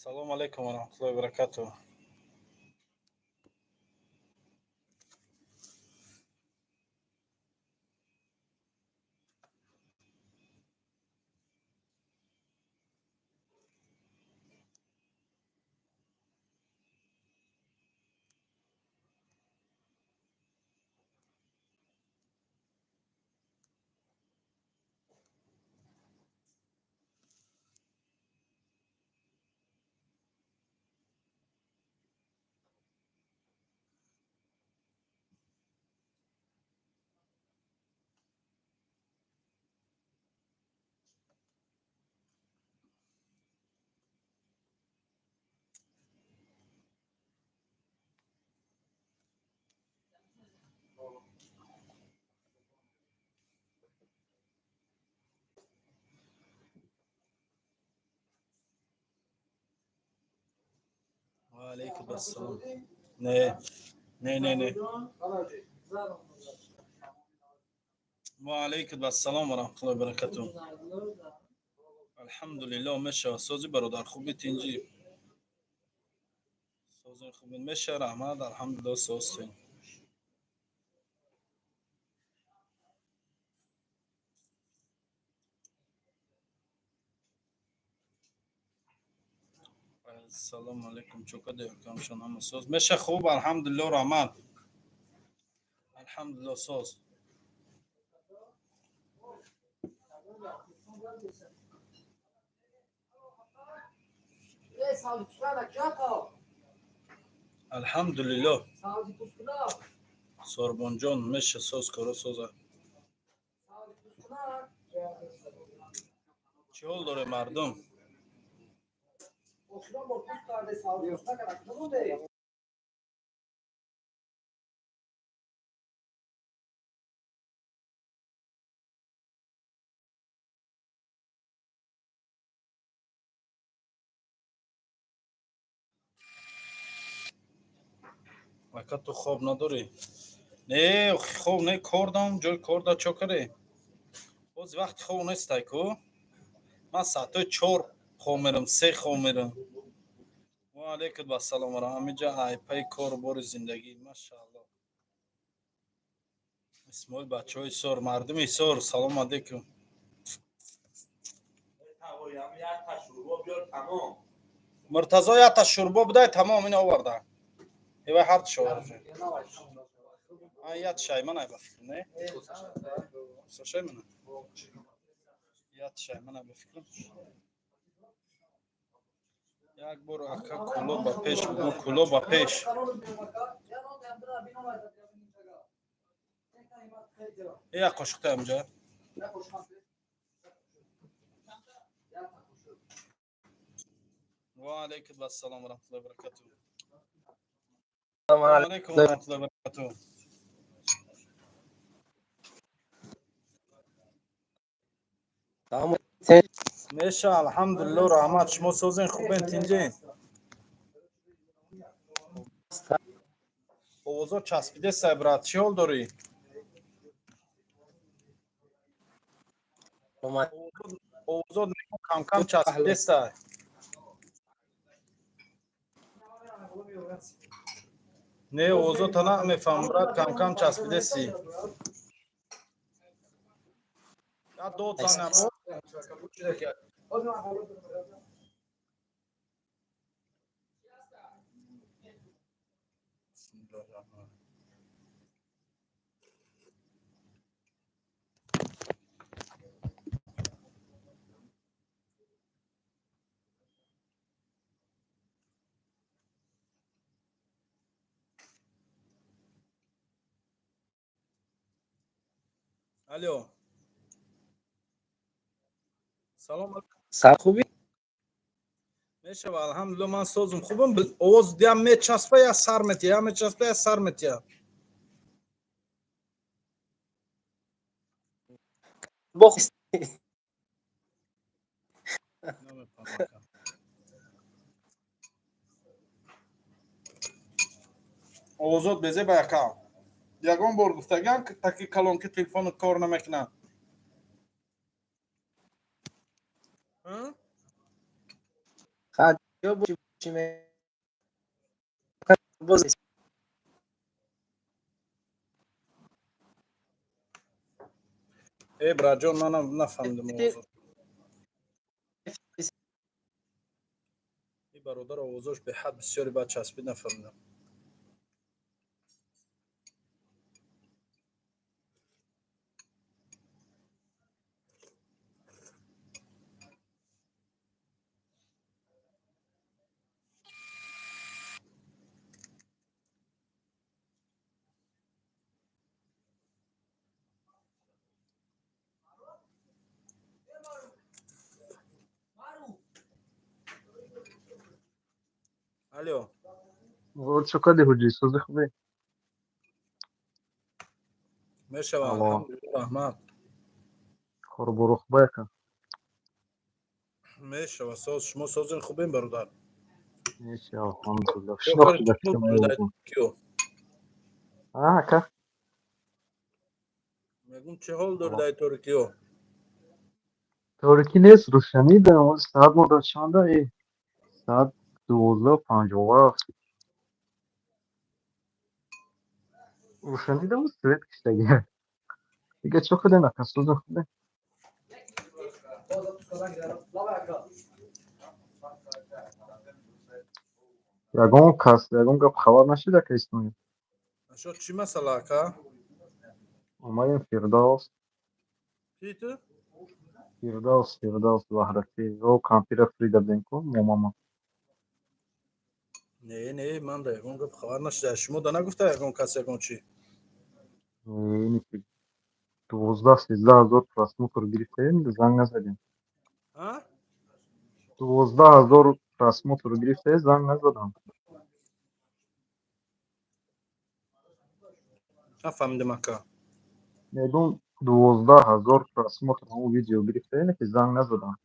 Салому алайкум ва раҳматуллоҳи ва баракатуҳ. Ва алайкум ассалом. Не, не, не, не. Ва алайкум ассалом ва раҳматуллоҳи ва баракатуҳ. Алҳамдулиллоҳ, мешава. Сози, бародар, хуби, тинҷӣ? Сози, хуби, меша, раҳмат, алҳамдулиллоҳ, созтин. Ассалому алайкум, чӯкаде, акамшон, ҳама соз? Меша, хуб, алҳамдулиллоҳ, раҳмат, алҳамдулиллоҳ, соз. Алҳамдулиллоҳ, Сорбонҷон, меша, соз, коро соза. Чӣ ҳол доре, мардум? Ака, ту хоб надорӣ? Не, хоб не, кор дам, ҷои кор да чо каре? Боз вақти хоб нестай ку. Ман соатҳои 4 хоб мерам, 3 хоб мерам. Ва алайкум ассалом ва ҳамиҷа айпаи кору бори зиндагӣ, машааллоҳ. Исмоил, бачаҳои Сор, мардуми Сор, салому алайкум. Муртазо, якта шӯрбо бидай, тамом, ин оварда. Эвай, ҳардушо оварда. Ят шай ман, ай ба фикр, не? Сошай мана. Ят шай ман, ба фикрам. Як бор, ака, куло ба пеш бугӯ, куло ба пеш. Як қошуқта ҳамҷа. Ва алайкум ассалом ва раҳматуллоҳи ва баракатуҳ. Алайкум ва раҳматуллоҳи ва баракатуҳ. Меша, алҳамдулиллоҳ, раҳмат. Шумо созен, хубен, тинҷен? Овозо часпидесай, брат, чӣ ҳол дорӣ? Овозот камкам часпидесай. Не, овозота намефаҳмам, брат, камкам часпидеси. Я дод занам. Алло. Салом. Хубӣ? Мешава, алҳамдулилло, ман созум, хубам. Овоз я мечаспа, я сар метия, я мечаспа, я сар метия. Бо Намефаҳмам, ака. Овозот безеба, яка. Ягон бор гуфтагам, таки калонки телефону кор намекунад. Боз Э, братҷон, манам нафаҳмидам овозо. Ин бародар овозош беҳад бисёре бад часпид, нафаҳмидам. Алё. Чо кардӣ, ҳуҷҷӣ, сози хубе? Мешава. Алло. Алҳамдулилла, раҳмат. Корборо хуба, яка? Мешава, соз. Шумо созин, хубем, бародар? Нечи, алҳамдулилла. Чо Шинохти кори ба чӣ фикрам. буд? Киё? А, ака? Мегум, чӣ ҳол дори дар торикиё? Торикӣ нест, рӯшанӣ дам. Соат мода чанда? Э, соат 12:57. Рӯшанӣ дам, свет киштагӣ. Дига чо кардем, ака, созин, хубе? Ягон кас ягон гап хабар нашид, ака Исмоил? Нашод чӣ масъала, ака? Омадем, Фирдавс. Ки ту? Фирдавс, Фирдавс Ваҳдатӣ. О, кампира фрида будем ку момама. Не, не, ман да ягон гап хабар нашида. Шумо да нагуфта ягон кас ягон чӣ? Ини ки 12-13 ҳазор просмотр гирифтаем, занг назадем. А? 12 ҳазор просмотр гирифтае, занг назадам. Нафаҳмидам, ака. Мегум, 12 ҳазор просмотр ҳамон видео гирифтае, ки занг назадам.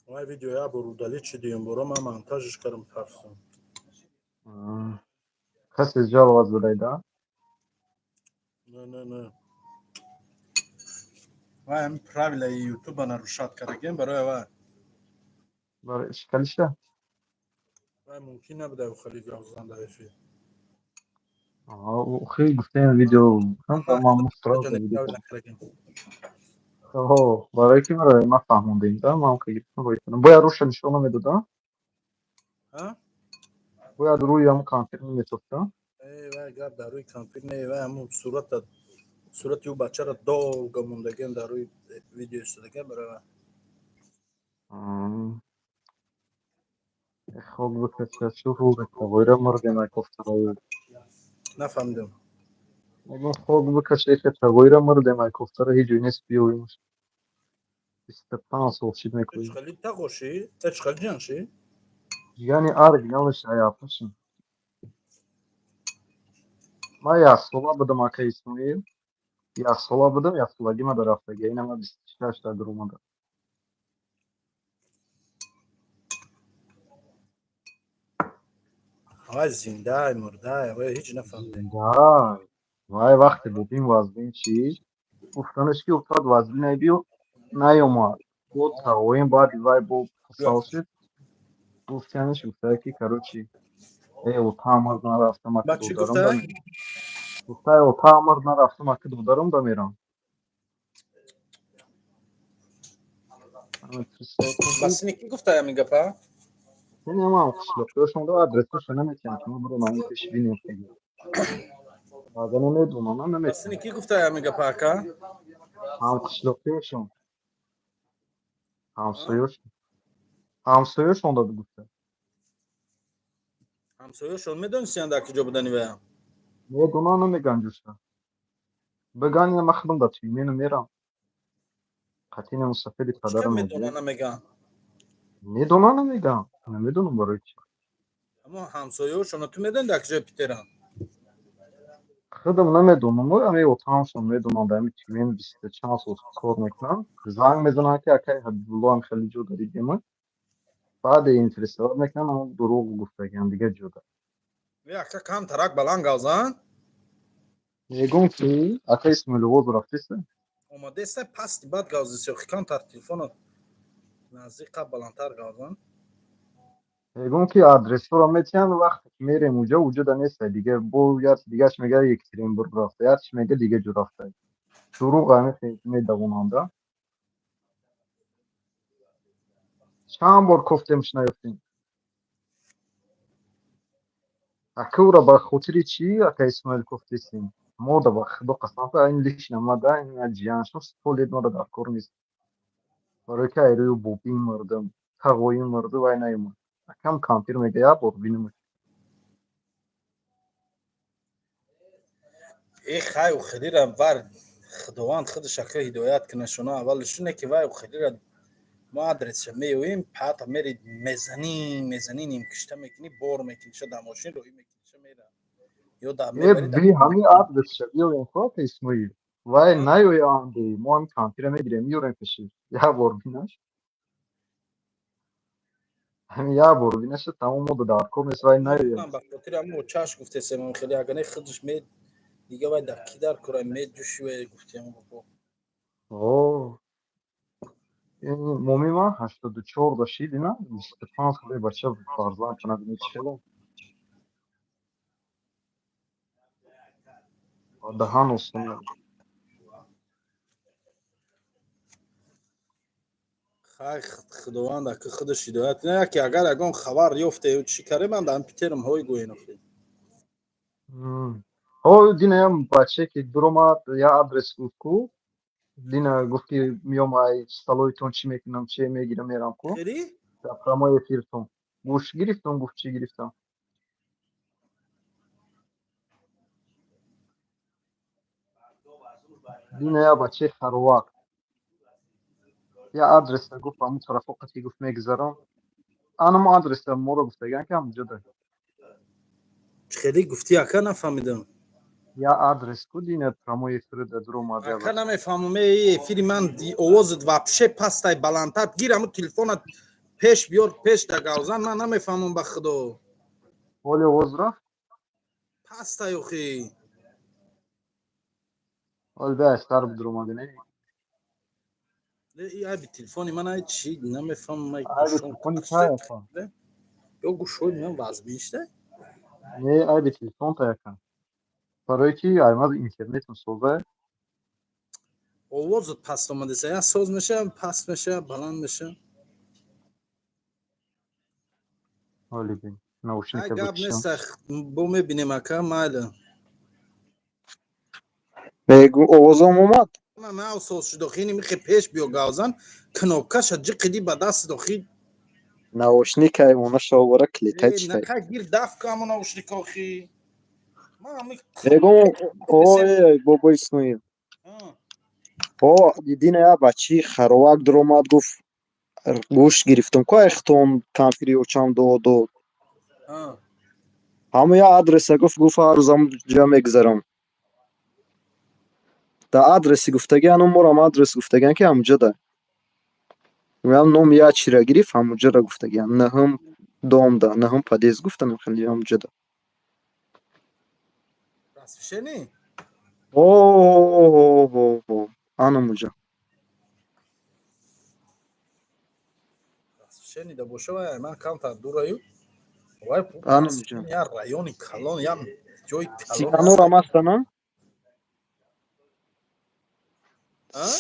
Вай видео як бор удалить шудием, боро ман монтажш кардам, тарсам. Касе жаловать задайда? Не, не, не, вай ҳамин правилаи ютуба нарушать кардагем, барои вай. Барои ишкалиша? Вай мумкин набуда хеле гап зан дар эфир. Хеле гуфтем, видео ман сразу видео. Правильно кардагем. Барои ки маро ман фаҳмондем, да, ман ка гирифтам, рӯй кардам. Бояд рӯша нишон намедодам? А? Бояд рӯи ҳамон кампир наметофтам? Э, вай гап дар рӯи кампир не, вай ҳамун сурата, сурати ӯ бачаро долго мондагем, дар рӯи видео истодагем, барои вай. Хоб бикача, чӣ рӯ мурдем, ай кофтараи. Нафаҳмидам. Мегум, хок бикача, эхе тагоира мурдем, ай кофтара ҳеҷ ҷой нест биёвимаш. 25 сол чид мекунем. Хеле тағошӣ, эч хеле ҷаншӣ. Яъне оригиналш аяпашин. Ман яксола будам, ака Исмоил. Яксола будам, яксолагӣ ма дарафтагӣ. Ина ма 26 та дуромада. Вай зиндай, мурдай, вай ҳеҷ нафаҳмидем. Зиндай. Вай вақте бубин вазбин чӣ? Гуфтанаш ки уфтад вазбин биё, наёмад. Бо тағоим баъди вай бо касал шуд. Гуфтанаш, гуфта ки, короче, э, ота амр нарафтам, ака Ба чӣ додарам гуфта? да мерам. Гуфта, ота амр нарафтам, ака додарам да мерам. Ба сини ки гуфта ҳамин гапа? Ҳам қишлоқиёшон до адресашо наметиҳам, ки мо биром ҳамин пеш бинем. Баъзан медонам, Ба наметиҳам. сини ки гуфта ҳамин гапа, ака? Ҳам қишлоқиёшон. Ҳамсоёшон. Ҳамсоёшон дод гуфта. Ҳамсоёшон медонистиянд, дар куҷо будани вая? Медонам, намеган ҷуша. Биган, ина ман худам дар Тюмену мерам. Қатъи мусафири Чӣ падарам. медона, намеган? Медонам, намеган. Намедонам барои чӣ. Аммо ҳамсоёшона ту медони, дар куҷои Питеранд? Худам намедонам, ами отаамшон медонам, дар ами Тюмен бисту чанд сол кор мекунам. Занг мезанам, ки акай Ҳабибулло ҳам хеле ҷо даридем. Баъде интересовать мекунам, аммо дурӯғ гуфтагиам, дигар ҷода. Е, ака, кам тарак баланд гап зан. Мегӯм, ки ака Исмоиловоз рафтиста? Омадеста, пасти бад гап зиси, охи камтар телефона. Наздик қаб баландтар гавзан. Мегӯм ки адресҳоро метиҳанд, вақте ки мерем уҷо, уҷода неста дига, бо ярчи дигаш мега Екатеринбург рафта, ярчи мега дига ҷо рафта. Дурӯғ ҳамин медавонанда. Чанд бор кофтемш наёфтем. Ака ура ба хотири чӣ ака Исмоил кофтесем? Мода ба худо қасам ка ин лично мада ин ҷияншон сто лет мада дар кор нест. Барои ки айрӯю бобии мардум, тағои марду вай наёмад. Акам кампир мега як бор бинам. Э хай ухелира вар худованд худаш ака ҳидоят кунад шуно аввал шуне ки вай ухелира мо адресша меёем, пата мери мезанӣ, мезанӣ нимкишта мекунӣ, бор мекуниша дар мошин роҳӣ мекуниша мера. Ё дар Э мебарӣ дар би ҳамин адресша биёем хо ака Исмоил. Вай наёянде, мо ҳамин кампира мегирем, меёрем пеши. Як бор бинаш. Ҳамин як бор бинаша тамом мода дар кор нест, вай наёяд. Ба хотири ҳамин очаш гуфтесем, хеле агар не худаш ме дига вай дар ки дар кора меҷӯши вай гуфтем бо. О, ин моми ман 84 да шид, ина 25 солаи бача фарзанд кунад, ини чӣ хело? Даҳан осон. Хай худованд ака худаш ҳидоят кунад, яке агар ягон хабар ёфте чӣ каре ман дар Питерам ҳой гӯен охи. Ҳо дина ям бачае ки дуромад, я адрес гуфт ку, дина гуфт ки меём ай столоитон чӣ мекунам, че мегирам, мерам ку. Хери? Дар прямой эфиртон. Гӯш гирифтам, гуфт чӣ гирифтам. Дина я бачаи харовак. Я адреса гуфт, ҳамун тарафо қати гуфт мегузарам. Анам адреса моро гуфтаган ки ҳамунҷо да. Хеле гуфтӣ ака нафаҳмидам. Я адрес ку дина прямой эфир да дуромад я Ака бача. намефаҳмам, э эфири ман овозат вообще пастай баландтар гир, ҳамун телефонат пеш биёр, пеш да гавзан, ман намефаҳмам ба худо. Ҳоли овоз рафт? Пастай охи. Ҳоли бе айстар дуромади, не? И айби телефони ман ай чӣ намефаҳмам, ай Айби гӯшом телефони та яка. Ё гӯшои ман вазбин шуда? Не, айби телефон та яка. Барои ки аймаз интернетам соза. Овозат паст омадеса, я соз меша, паст меша, баланд меша. Ҳоли бин. Ай Наушника гап бикшам. нест, бо мебинем ака, майли. Мегу овозам омад? Ман нав соз шуд охи, ини михе пеш биё гавзан, кнопкаша ҷиқиди ба даст охи. Наушника она шовара клетай читай. Нака гир даф ку ҳамон наушника охи. Ман ҳами Мегум ой бобо Исмоил. О дина я бачи харовак дуромад гуфт гӯшт гирифтам ку айхтон кампири очам дод дод. Ҳама я адреса гуфт, гуфт ҳар рӯзам ҷа мегузарам. Да адреси гуфтаги ану морам адрес гуфтаган ки ҳамуҷа да. Меам ном я чира гирифт ҳамуҷара гуфтагиам. Наҳум дом да, наҳум подъезд гуфтанам хеле ҳамуҷа да. Расфишени? О, анамуҷа. Расфишени да боша вай ман камтар дураю. Вай Анамуҷа. я райони калон, я ҷои калон. Сиганорам ҳастана?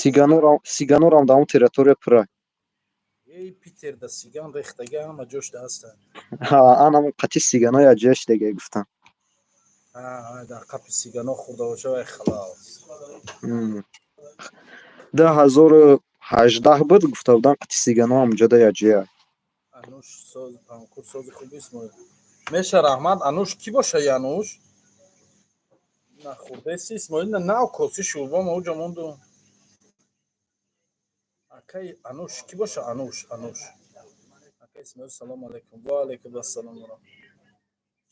Сиганорам, сиганорам дар он территория пура. Эй Питер да сиган рехтага ҳама ҷош да ҳастанд. Ҳа, анам қати сигано я ҷояш дега гуфтам. Ҳа, дар қапи сигано хӯрда боша вай халос. 2018 буд гуфта будам қати сигано ҳамуҷода я ҷоя. Ануш соз панкур сози хуби Исмоил. Меша раҳмат, Ануш кӣ боша Януш? Нахӯрдаси Исмоил на нав коси шӯрбо ма уҷа монду. Акай Ануш кӣ боша Ануш, Ануш. Акай Исмоил салом алейкум. Ва алейкум ассалом ва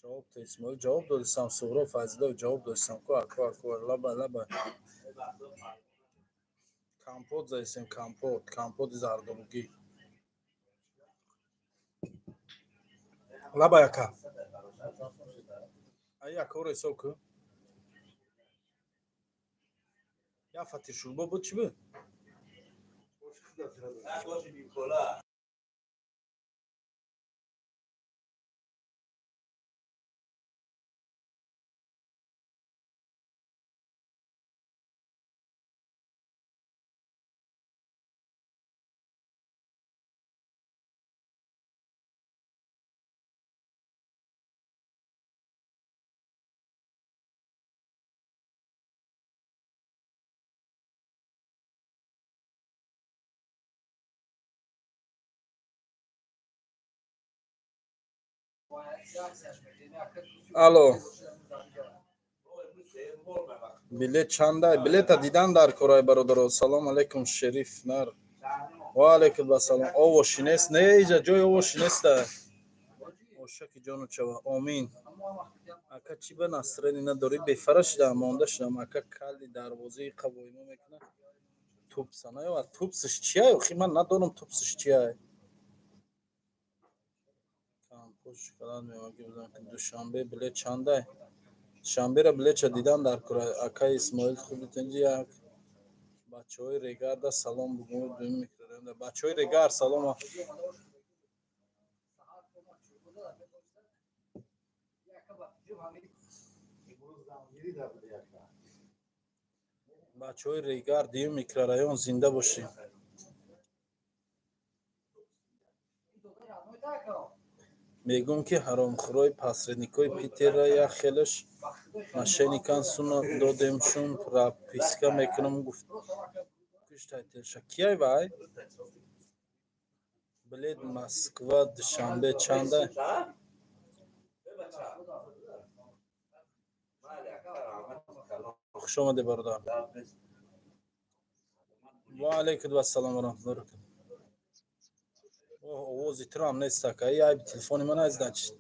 Ҷавоб та Исмоил ҷавоб додисам Суҳроб Файзуллоев ҷавоб додисам ку аку аку лаба лаба. Компот заисем компот, компоти зардолугӣ. Лаба яка. Ай якаро ҳисоб кун. Я фатир шӯрбо буд чӣ буд? Алло. Билет чандай? Билета дидан дар корай, бародаро. Салом алейкум, Шериф нар. Ва алейкум ассалом. Овоши нест? Не, иҷа ҷои овоши неста. Ошаки ҷону чава. Омин. Ака, чӣ ба настроение надорӣ? Бефара шудам, монда шудам. Ака, калли дарвозаи қавоимо мекунад. Тупса наёвар. Тупсиш чия? Охи ман надонам тупсиш чия. Компот, шоколад мевагӣ бизан. Душанбе билет чандай? Душанбера билетша дидан дар кора. Акаи Исмоил, хуби, тинҷи? Як бачаҳои Регарда салом бугӯ. Дуюм микрорайонда бачаҳои Регар салом. Бачаҳои Регар, дуюм микрорайон, зинда бошед. Мегӯм, ки ҳаромхӯрои посредникҳои Питерра як хелаш мошенникан, суна додемшун, прописка мекунам гуфт, куштайтелша. Кияй вай? Билет Москва Душанбе чанда? Хуш омадед, бародар. Ва алайкум вассалом ва раҳматуллоҳи ва баракатуҳ. Овози туро ҳам нест, ака. И айби телефони ман аст, значит.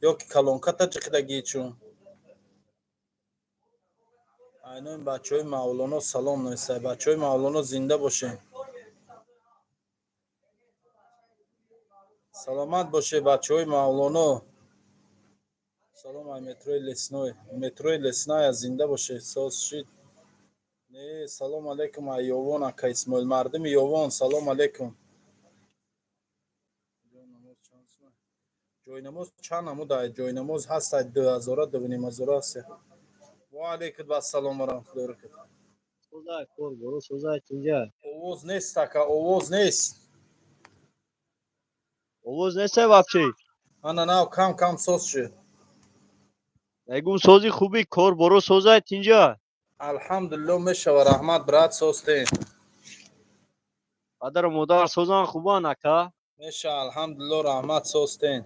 Ё ки колонката ҷиқидагӣ чун. Айнои бачаҳои Мавлоно салом нависай. Бачаҳои Мавлоно, зинда бошед. Саломат бошед, бачаҳои Мавлоно. Салом ай метрои Лесной. Метрои Лесная, зинда бошед. Соз шид. Не, салом алейкум ай Ёвон, ака Исмоил. Мардуми Ёвон, салом алейкум. Ҷойнамоз чанд намудай? Ҷойнамоз ҳастай 2000, 2500 ҳаст. Ва алейкум вассалом ва раҳматуллоҳи ва баракатуҳ. Созай, кор боро, созай, тинҷа. Овоз нест, ака, овоз нест. Овоз нестай вообще? Ана нав кам кам соз шуд. Мегум, сози, хуби, кор боро, созай, тинҷа. Алҳамдулилло, мешава, раҳмат, брат, созтен. Падару модар созан, хубан, ака? Меша, алҳамдулилло, раҳмат, созтен.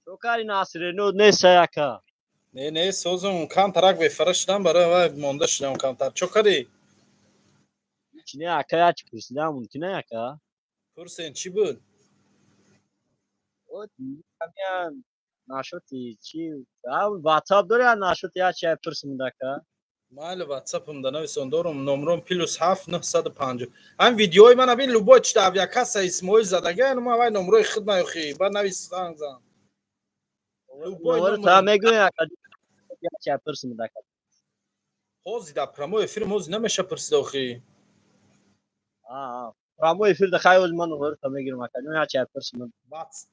Чокари насренуд нестай, ака? Не, не, созум, камтарак бефара шудам, барои вай монда шудам камтар. Чо кардӣ? Чи не, ака, ячи пурсидам мумкин, ака? Пурсен, чӣ буд? Нашоти чи ватсап дори, нашоти ячи пурсимуд, ака? Майли, ватсапам да нависон, дорум номром +7 950. Ҳам видеои мана бин, любой чита авиакасса Исмоил задага, ма вай номрои худ наёхи, баъд навис, занг зан. Любой номер та мегӯя, ака, ячи пурсимуд, ака. Ҳозир дар прямой эфир ҳозир намеша пурсид, охи. Прямой эфир да хай, ҳозир ман номер та мегирам, ака, ячи пурсимуд.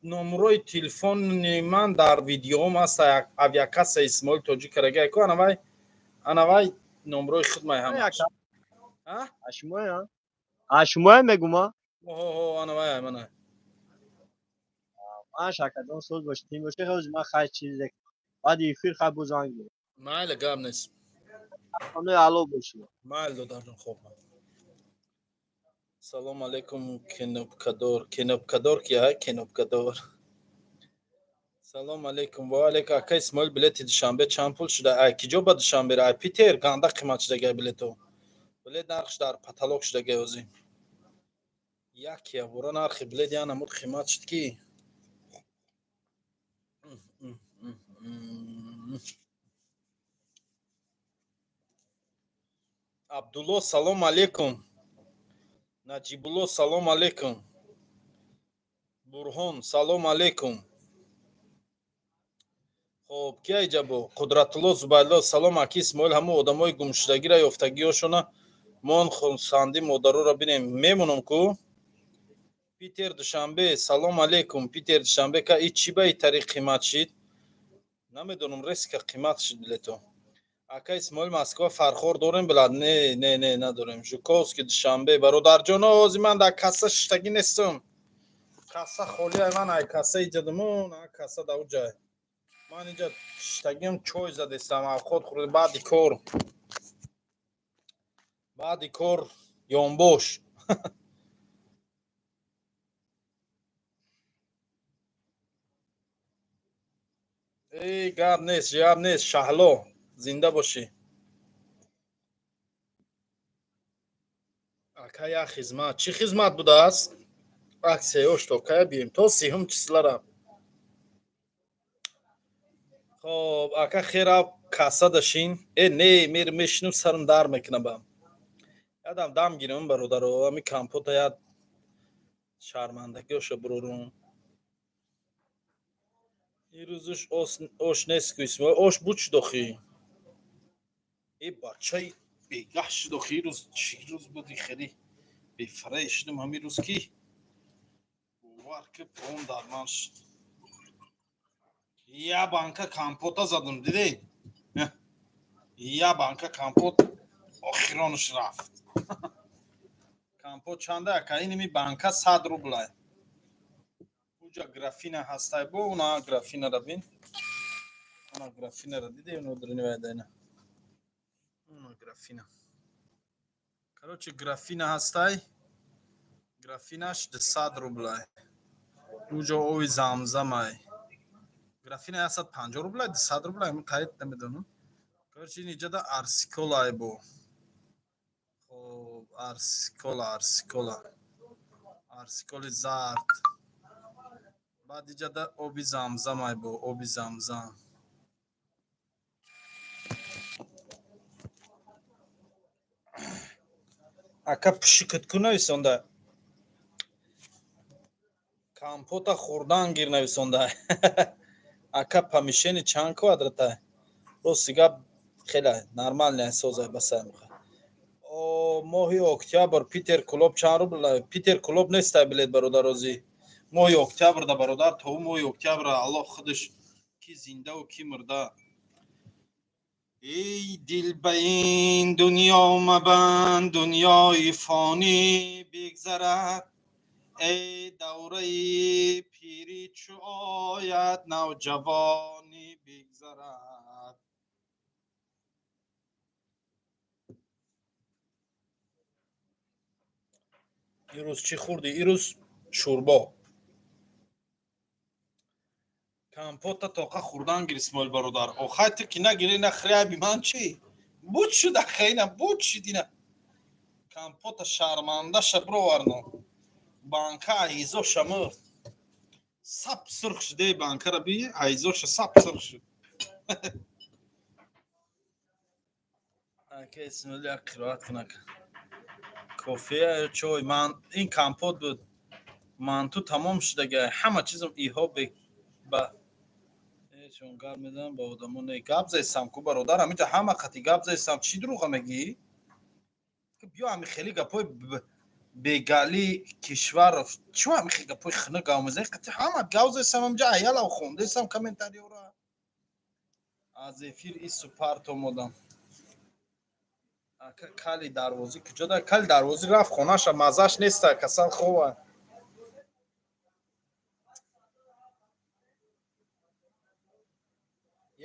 Номрои телефони ман дар видеоам ҳаст, авиакасса Исмоил Тоҷик карага ку, ана вай, ана вай номрои худ май ҳамаш. Шумоя, шумоя мегума. Оҳо, ана вай, мана. Ман, шакаҷон, соз боши, тин боши, ҳозир ман хай чизе баъди эфир хай бо занг. Майли, гап нест. Алло боши. Майли, додарҷон, хоб. Салом алейкум, кенобкадор. Кенобкадор ки ҳай? Кенобкадор, салом алейкум. Ва алейкум. Ака Исмоил, билети Душанбе чанд пул шуда? Ай киҷо ба Душанбера? Ай Питер ганда қимат шудагай билето. Билет нархш дар потолок шудагай ҳозир. Як ябора нархи билет я намуд қимат шуд ки. Абдулло, салом алейкум. Наҷибулло, салом алейкум. Бурҳон, салом алейкум. Хоб, ки айҷабо? Қудратулло Зубайдулло, салом, аки Исмоил. Ҳамун одамои гумшудагира ёфтагиёшона мон, хурсандӣ модароро бинем, мемонам ку. Питер Душанбе, салом алейкум. Питер Душанбе ка и чӣ ба и тариқ қимат шид, намедонам, резко қимат шид билето. Ака Исмоил, Москва Фархор дорем билад? Не, не, не, надорем. Жуковский Душанбе, бародарҷоно, ҳозир ман дар касса шиштагӣ нестам, касса холия. Ман ай касса иҷадаму на касса да уҷай. Ман инҷа шиштагиам, чой задестам, авхот хӯрда, баъди кор, баъди кор ёнбош. Эй, гап нест, гап нест, Шаҳло, зинда бошӣ. Ака, як хизмат. Чӣ хизмат будааст? Аксияёш то кая бием? То 30-ум числара. Хоб, ака, хера касса дашин. Э, не, мер мешинум, сарам дар мекунам бам. Ядам дам гирам, бародаро, ами компота яд шармандагиёша бурорум. Ирӯзуш ош нест ку, Исмоил, ош буд шуд охи. Э, бачаи бегаҳ шуд охи, ирӯз чӣ рӯз буди, хеле бефарае шудам ҳамин рӯз ки бовар ки пом дар ман шуд. Я банка компота задам, дидед? Я банка компот охиронаш рафт. Компот чанда, ака? Иними банка 100 рублай. Уҷа графина ҳастай бо, уна графинара бин. Уна графинара диде, уна дрини вайдайна. Уна графина. Короче, графина ҳастай. Графинаш 200 рублай. Уҷо ови замзамай. Графина 150 рублай, 200 рублай, ман қайд намедонам. Короче, ин иҷада арсиколай бо. Хоб, арсикола, арсикола. Арсиколи зард. Баъд иҷада оби замзамай бо, оби замзам. Ака, пишикат ку нависонда. Компота хӯрдан гир нависонда. Ака, помещение чанд квадратай? Рости гап, хеле нормальный созай басай мехоҳад. О, моҳи октябр Питер Клуб чанд рубл? Питер Клуб нестай билет, бародарозӣ. Моҳи октябр да, бародар, то моҳи октябр Аллоҳ худаш ки зиндаву ки мурда. Эй дил, ба ин дунё мабанд, дунёи фонӣ бигзарад. Эй давраи пирӣ чу ояд, навҷавонӣ бигзарад. Ирӯз чӣ хӯрдӣ? Ирӯз шӯрбо. Компота тоқа хӯрдан гир, Исмоил бародар. Охай, ту ки нагирӣ, нахӯри, айби ман чӣ? Буд шуд ахайна, буд шуд ина. Компота шармандаша бировардам. Банка айзоша мурд. Сап сурх шуд, эй, банкара би, айзоша сап сурх шуд. Ака Исмоил, як қироат кунак. Кофе ё чой? Ман ин компот буд. Манту тамом шудага. Ҳама чизам иҳо ба чон гап мезанам ба одамо не, гап зайсам ку, бародар, ҳаминҷа ҳама қати гап зайсам, чӣ дурӯға мегӣ? Биё, ҳами хеле гапҳои бегали кишваров, чӣ ҳами хеле гапҳои хина гап мезанӣ? Қати ҳама гап зайсам, ҳаминҷа аялав хондесам комментариёра. Аз эфир ису парт омодам. Ака, кали дарвозӣ куҷо да? Кали дарвозӣ рафт хонаша, маззаш неста, касал хова.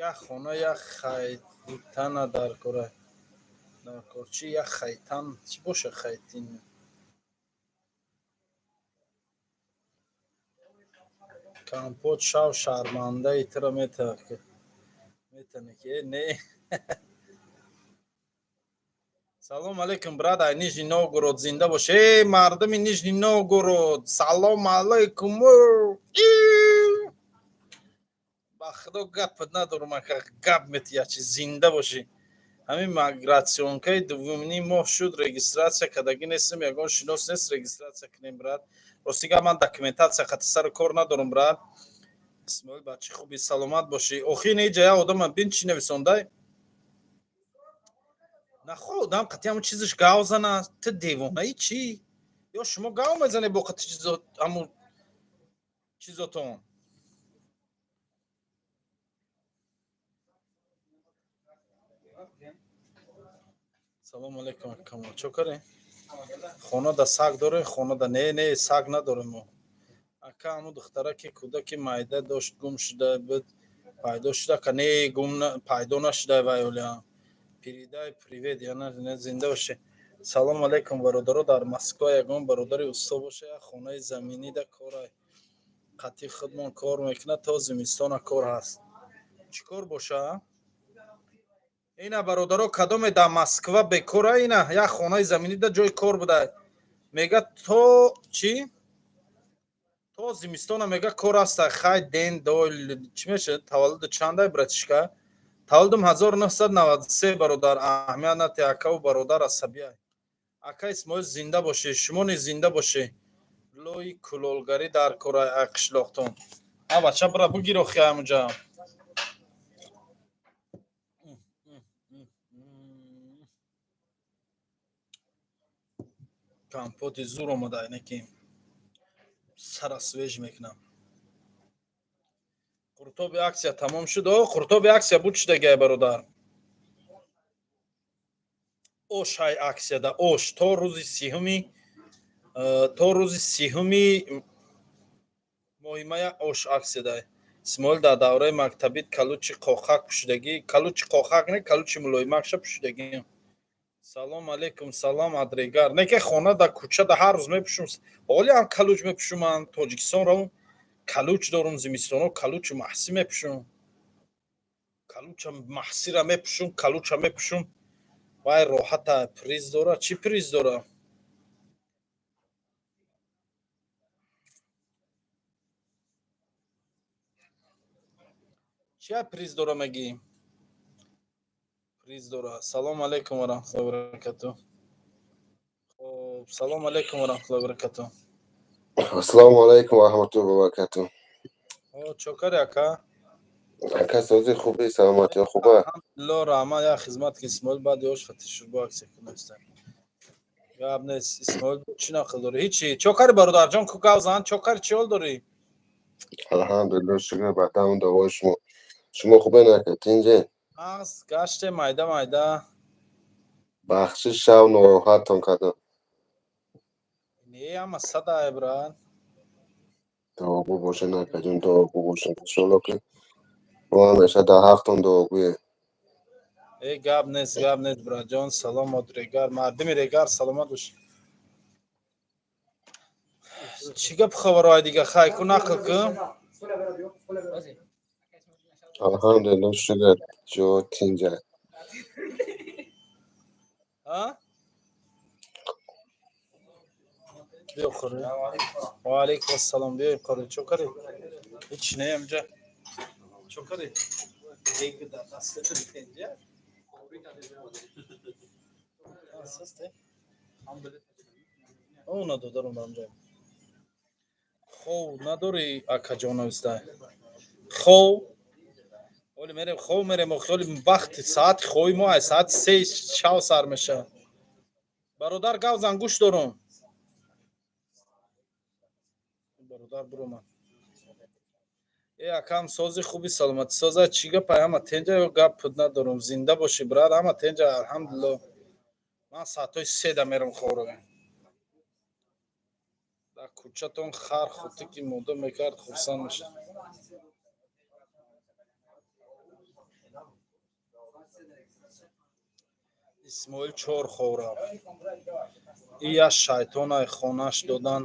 Як хона, як хайтана дар кора. Дар кор чӣ як хайтан? Чӣ боша хайтин? Компот шав шармандаи туро метане ки э не. Салом алейкум, брат, ай Нижний Новгород, зинда бош. Эй, мардуми Нижний Новгород, салом алейкум. Ба худо, гапат надорам, ака, гап метия чи, зинда бошӣ. Ҳамин миграционкаи дуввумини моҳ шуд, регистрация кардагӣ нестем, ягон шинос нест, регистрация кунем, брат. Рости гап, ман документация қати сару кор надорам, брат. Исмоил, бачи хуби, саломат бошӣ. Охи, неҷа я одама бин, чӣ нависондай? Нахо одам қати ҳамун чизаш гав зана, ту девонаи чӣ? Ё шумо гав мезанед бо қати чизо, ҳамун чизотон? Салому алейкум, Камол, чо карем? Хонада саг дорем? Хонада не, не, саг надорем мо. Ака, ҳамун духтара ки кӯдаки майда дошт, гум шуда буд, пайдо шуда? Ака, не, гум пайдо нашуда вай олиам. Передай привет, яна не, зинда бошӣ. Салому алейкум, бародаро, дар Москва ягон бародари усто боша, як хонаи заминида корай. Қатъи худмон кор мекунад, то зимистона кор ҳаст. Чӣ кор боша? Ина бародаро, кадоме дар Москва бекора, ина як хонаи заминида ҷои кор буда. Мега то чӣ? То зимистона мега кор аста. Хай ден дойл чӣ мешавад? Таваллуду чандай, братишка? Таваллудум 1993, бародар, аҳамият нате, акаву бародар асабия. Ака Исмоил, зинда бошӣ, шумо низ зинда бошӣ. Лои кулолгарӣ дар кора қишлоқтон. А бача, бира бугир охи ҳамунҷа. Компоти зур омада, ине ки сара свеж мекунам. Қуртоби аксия тамом шуд. О, қуртоби аксия буд шудагай, бародар. Ош ҳай аксияда, ош то рӯзи сиҳуми, то рӯзи сиҳуми моҳи мая ош аксияда. Исмоил, дар давраи мактабит калучи қоқак пӯшидагӣ? Калучи қоқак не, калучи мулоимакша пӯшидагӣ. Салом алейкум, салом, адрегар. Не ки хона дар кӯча да ҳар рӯз мепӯшум. Ҳоли ҳам калуч мепӯшум ман. Тоҷикистон равм, калуч дорум, зимистоно калучу маҳсӣ мепӯшум. Калуча маҳсира мепӯшум, калуча мепӯшум. Вай роҳата. Приз дора? Чӣ приз дора? Чия приз дора мегӣ? Приз дора. Салом алейкум ва раҳматуллоҳи ва баракатуҳ. Хоб, салом алейкум ва раҳматуллоҳи ва баракатуҳ. Ассалому алайкум ва раҳматуллоҳи ва баракатуҳ. О, чокари, ака? Ака, сози хуби, саломатиё хуба? Алҳамдулиллоҳ, раҳмат, як хизмат ки Исмоил баъди ош фатишуд бо аксия кунастан. Гап нест, Исмоил, чӣ нақл дорӣ? Ҳичи. Чокари, бародарҷон, ку гап зан, чокари, чӣ ҳол дорӣ? Алҳамдулиллоҳ, шукр ба тамом дуои шумо. Шумо хубе, нака, тинҷе? Нағз гаште, майда майда. Бахшиш, шав нороҳаттон кардам. Не, ҳама садай, брат. Дуогӯ боша, накаҷон, дуогӯ боша. Иншоалло ки мо ҳамеша дар ҳақтон дуогӯем. Э, гап нест, гап нест, братҷон. Салом од Регар, мардими Регар саломат бош. Чӣ гап хабарҳои дига, хай ку нақл кун. Алҳамдулиллоҳ, шукр, ҷо тинҷа. А? Биё хӯрӣ. Ва алайкум ассалом, биё қори, чо карӣ? Ҳеч не, амҷа. Чо карӣ? Дег дар дастат тинҷа? Асасте? О, надодарам амҷа. Хов надорӣ, акаҷон, навистай. Хов? Оли мерем, хов мерем, охи оли вақти саати хови мо ай саати 3 шав сар мешавад. Бародар, гап зан, гӯш дорум. Бародар биромад. Э, акам, сози хуби, саломатӣ соза, чӣ гапай, ҳама тенҷа ё гап надорум. Зинда бошӣ, брат, ҳама тенҷа, алҳамдулиллоҳ. Ман саатҳои 3 да мерам ховро. Дар кӯчатон хар хутӣ ки мода мекард, хурсанд мешуд. Исмоил чор хов рафт. И як шайтонай, хонаш додан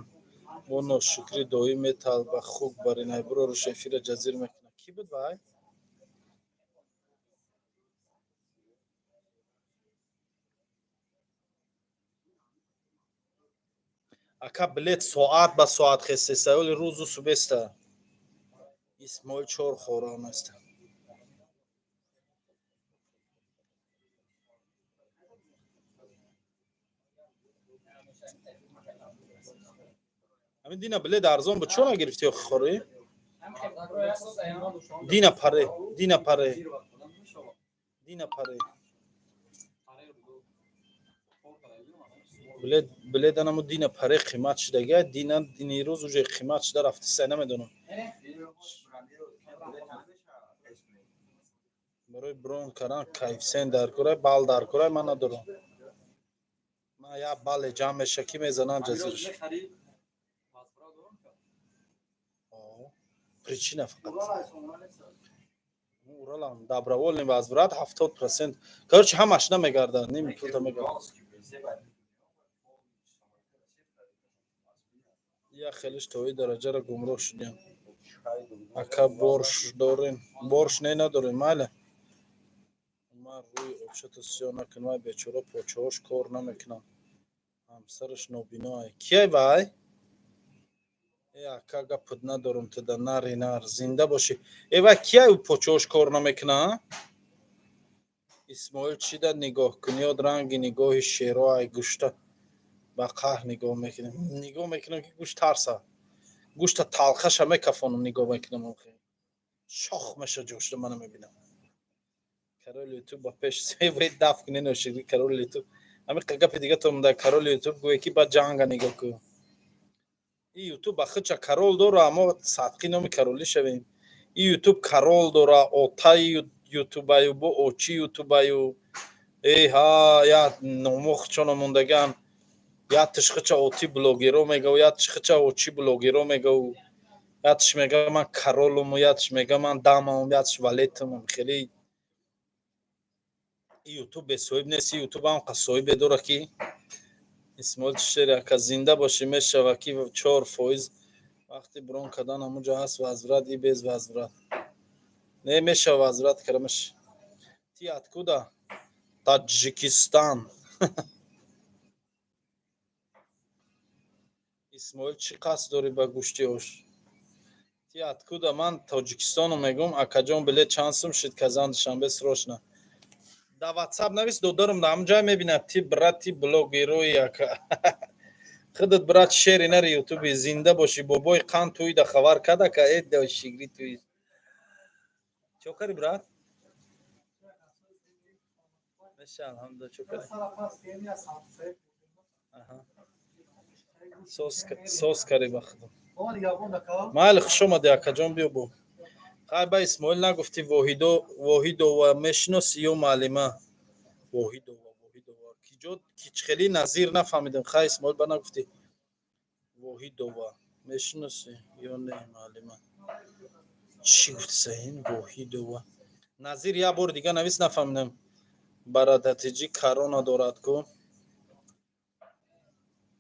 бо ношукрӣ доим металба хук баринай бироруш эфира ҷазир мекунад. Кӣ буд вай? Ака, билет соат ба соат хестеста, оли рӯзу субеста. Исмоил чор хора наста. Ҳамин дина билет арзон буд, чо нагирифтӣ охи хорӣ? Дина паре, дина паре. Дина паре. Билет, билет анамо дина паре қимат шудага, дина дини рӯз уже қимат шуда рафтиса, намедонам. Барои брон кардан коэффисиент дар кора, балл дар кора, ман надорам. Ман як балле ҷамъ меша ки мезанам ҷазираш. Причина фақат. Уралам добровольный возврат 70%. Короче, ҳамаш намегардад, ними пулта мегардад. Як хелиш тои дараҷаро гумроҳ шудем. Ака, борщ дорем? Борщ не, надорем. Майли, Умар, рӯи обшата сиёҳ накун. Вай бечора почаҳош кор намекунанд, ҳамсараш нобиноай. Кияй вай? Э, ака, гапут надорум туда, нари нар, зинда бошӣ. Э, вай кияй, ӯ почаҳош кор намекуна? Исмоил, чӣ да нигоҳ куниёд? Ранги нигоҳи шеро ай гӯшта ба қаҳр нигоҳ мекунем. Нигоҳ мекунам, ки гӯшт тарса, гӯшта талхаша мекафонам. Нигоҳ мекунам, шох меша ҷошта мана мебинам. Король Ютуб ба пеш даф кунӣ, ношири король Ютуб. Ҳами гапи дига то муда. Король Ютуб гӯе ки ба ҷанга нигоҳ кун. И Ютуб ба худша король дора, аммо садқи номи королӣ шавем. И Ютуб король дора, отаи Ютубаю, бо очи Ютубаю. Эй ҳа, я номо худшона мондаган. Я тишхича оти блогеро мегав, я тишхича очи блогеро мегав, я тиш мега ман королуму, я тиш мега ман дамам, я тиш валетам. Хеле Ютуб бесоҳиб нест. Ютуб ҳам соҳибе дора ки. Исмоил Шери, ака, зинда бошӣ. Мешава ки 4% вақти брон кардан ҳамунҷо ҳаст возврат и без возврат не мешава, возврат кара меш. Ты откуда? Таджикистан. Исмоил, чӣ қасд дорӣ ба гӯшти ош? Ты откуда? Ман Тоҷикистону мегӯм. Акаҷон, билет чанд сум шид Казан Душанбе, срочно да Ватсап навис, додарам, да ҳамҷай мебинад. Ти брати блогерои, ака, худат брат шери нари Ютуби. Зинда бошӣ, бобои қанд. Туида хабар кад, ака? Э, шигри туи чо кари, брат? Меша, алҳамдулилла. Чо кари? Соз кари ба худо. Майли, хуш омадӣ, акаҷон, биё бо хай. Ба Исмоил нагуфтӣ, Воҳидо, Воҳидова мешиносӣ ё муаллима Воҳидова? Воҳидова киҷо, кичхелӣ назир нафаҳмидем. Хай, Исмоил, ба нагуфтӣ, Воҳидова мешиносӣ ё не, муаллима? Чӣ гуфти саин Воҳидова? Назир, як бори дига навис, нафаҳмидем. Барадатиҷӣ корона дорад ку.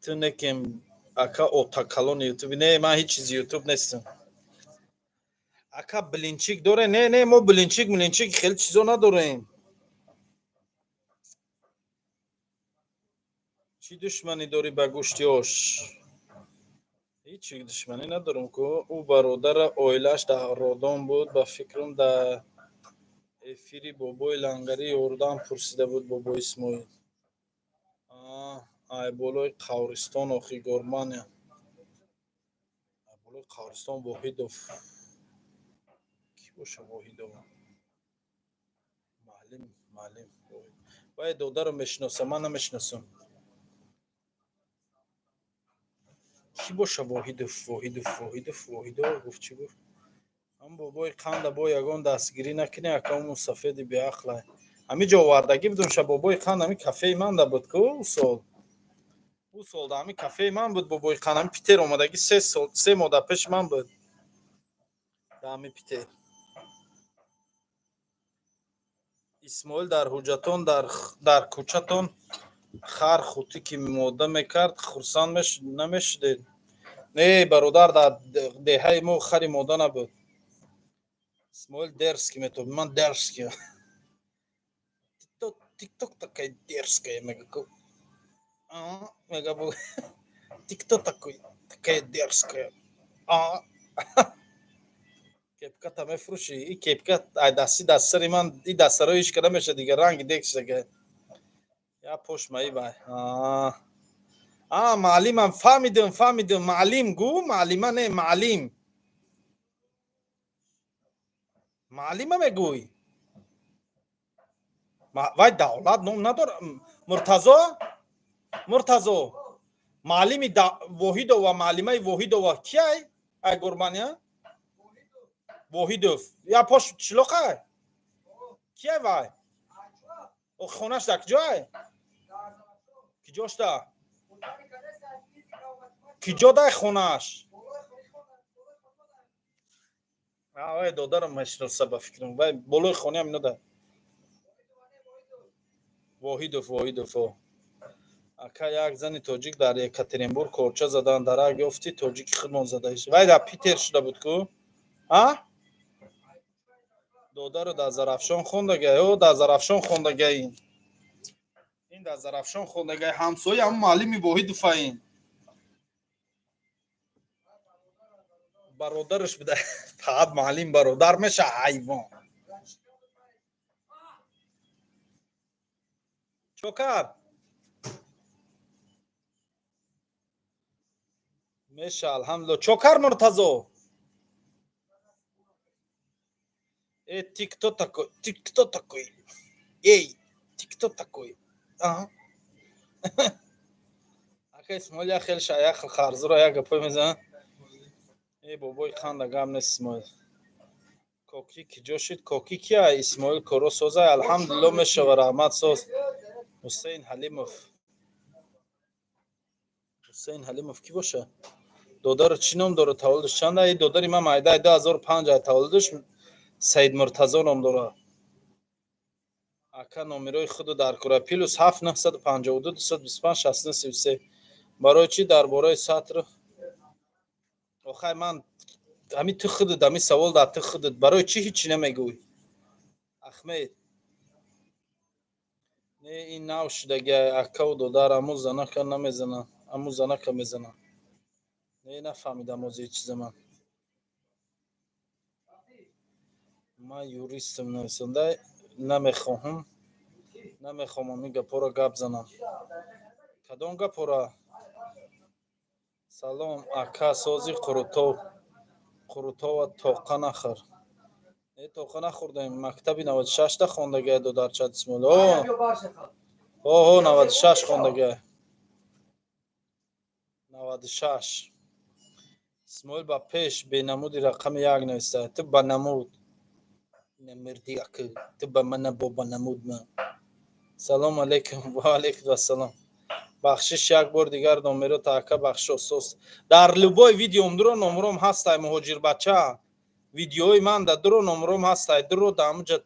Ту некем, ака, отакалони Ютуби. Не, ман ҳеҷ чизи Ютуб нестам, ака. Блинчик доре? Не, не, мо блинчик, млинчик хеле чизо надорем. Чӣ душманӣ дорӣ ба гӯшти ош? Ҳеҷ душманӣ надорам ку. Ӯ бародара оилааш дар Родон буд, ба фикрам, дар эфири бобои Лангарӣ ёрдам пурсида буд бобои Исмоил. Ай болои қавристон охи, Гормания, ай болои қавристон. Воҳидов кӣ боша? Воҳидова маълим, маълим вай додаро мешиносам, ман намешиносам. Кӣ боша Воҳидов? Воҳидов, Воҳидов, Воҳидова гуфт, чӣ гуфт? Ҳам бобои қанда бо ягон дастгирӣ накунӣ, ака, мусафеди беақлай. Ҳами ҷо овардагӣ будум ша бобои қанд, ҳами кафеи манда буд ку ӯ сол. Ӯ сол да ҳами кафеи ман буд бобои қанд, ҳами Питер омадагӣ, 3 сол, 3 моҳ дар пеши ман буд да ҳами Питер. Исмоил, дар ҳуҷҷатон, дар кӯчатон хар хутӣ ки мода мекард, хурсанд намешудед? Не, бародар, дар деҳаи мо хари мода набуд. Исмоил дерзкий метоби, ман дерзкий. Тикток такая дерзкая, мега, мега, ты кто такой, такая дерзкая? Кепката мефурӯшӣ? И кепка ай дасти дастсари ман, и дастсаро ҳеч ка намеша дигар, ранги декшага я пошмаи вай. А, маълимам, фаҳмидам, фаҳмидам. Маълим гу, маълима не, маълим, маълима мегӯй. Вай давлат ном надора. Муртазо, Муртазо, маълими Воҳидова, маълимаи Воҳидова кияй? Ай Гурмания Воҳидов я пош чилоқай кияй вай? Хонаш дар киҷоай? Киҷошта, киҷо дай хонаш? Вай додарам мешиноса, ба фикрам, вай болои хонаам ино да Воҳидов, Воҳидов. Ака, як зани тоҷик дар Екатеринбург корча задан, дарак ёфти, тоҷики худмон задаиш. Вай дар Питер шуда буд ку. А? Додару дар Зарафшон хондагай, о, дар Зарафшон хондагай ин. Ин дар Зарафшон хондагай, ҳамсоя ҳам муаллими Воҳидов ин. Бародараш буда, фақат муаллим бародар меша ҳайвон. Чокар меша, алҳамдулилла. Чокар Муртазо. Э, ты кто такой? Ты кто такой? Эй, ты кто такой? Ага. Ака Исмоил як хел ша, як хел харзура як гапой мезанад. Э, бобои қанда гап нест Исмоил. Коки ки ҷо шид? Коки кия? Исмоил коро соза, алҳамдулилло мешава, раҳмат соз. Ҳусейн Ҳалимов. Ҳусейн Ҳалимов ки боша? Додару чӣ ном дорад? Таваллудаш чанд? Ай додари ман майдаи 2005 ай таваллудаш Саид Муртазо ном дорад. Ака номерои худу дар кора плюс 7 952 225 69 33. Барои чӣ дар бораи сатр? Охай ман ҳами ту худут ҳами савол дар ту худут. Барои чӣ ҳичи намегӯй? Ахмед. Не, ин нав шудаги акаву додар аму занака намезанад, аму занака мезанад. Не, нафаҳмидам ози ҳеҷ чиза ман. Ман юристам нависонда намехоҳам, намехоҳам ҳамин гапҳоро гап занам. Кадом гапҳоро? Салом ака, сози Қурутов. Қурутова тоқа нахӯр. Не, тоқа нахӯрдаем. Мактаби 96-та хондагай додарчат Исмоил. О, о, 96 хондагай. 96. Исмоил ба пеш бенамуди рақами як нависта. Ту ба намуд. Намерди ака, ту ба мана бо ба намуд ма. Салом алейкум, ва алейкум ассалом. Бахшиш як бор дигар номеро та ака бахшиш осос. Дар любой видеом дуро номером ҳастай муҳоҷирбача. Видеои ман да дуро номером ҳастай, дуро да ҳамуҷа.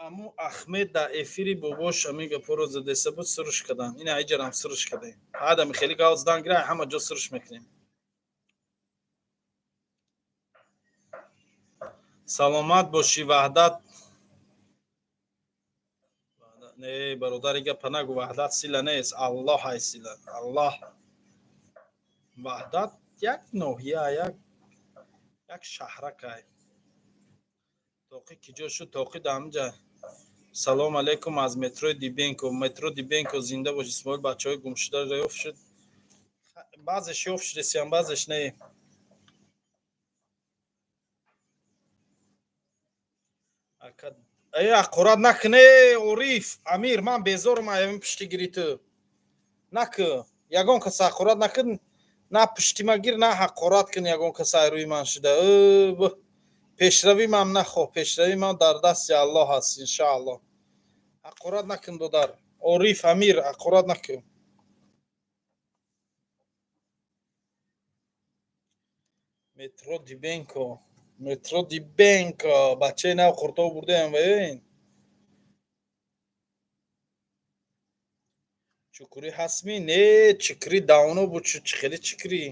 Аму Ахмед дар эфири бобош ҳамин гапҳоро задеса буд, суруш кардам. Ина иҷарам суруш кардем. Ҳадами хеле гав задан гира, ҳама ҷо суруш мекунем. Саломат бошӣ Ваҳдат. Не, бародари гапа нагу, Ваҳдат сила нест, Аллоҳ ай сила. Аллоҳ. Ваҳдат як ноҳия, як шаҳрак ай. Тоқи ки ҷо шуд? Тоқи дар ҳамҷа. Салом алейкум аз метрои Дибенко. Метро Дибенко зинда бош Исмоил, бачаҳои гумшуда ёфт шуд. Баъзеш ёфт шудесиям, баъзеш не. Э, ҳақорат накуне, Ориф, Амир, ман безорам аз ҳамин пуштигирӣ ту. Накӯ. Ягон кас ҳақорат накун, на пуштима гир, на ҳақорат кун ягон кас ай рӯи ман шуда. Пешравӣ ман нахоҳ, пешравӣ ман дар дасти Аллоҳ аст, иншааллоҳ. Ҳақорат накун, додар. Ориф, Амир, ҳақорат накун. Метро Дибенко. Метро Дибенко. Бачаи нав Қуртов бурдаям ва ин. Чукурӣ ҳастми? Не, чикрӣ давно буд, чӣ хеле чикрӣ.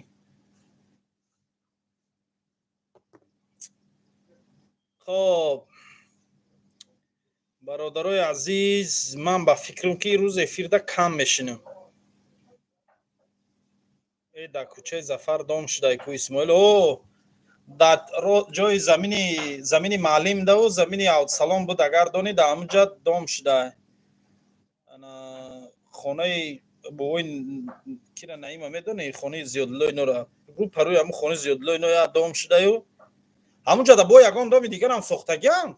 Хоб, бародарои азиз, ман ба фикрам ки рӯз эфирда кам мешинам. Э, дар кӯчаи Зафар дом шудай ку Исмоил. О, дар ҷои замини маълим даву замини Аудсалом буд, агар донӣ, дар ҳамунҷа дом шудай. Ана хонаи бобои кира Наима медонӣ, хонаи Зиёдуллои Нура. Рӯ парӯи ҳамун хонаи Зиёдуллои Нура як дом шудаю. Ҳамунҷа да бо ягон доми дигарам сохтагиам.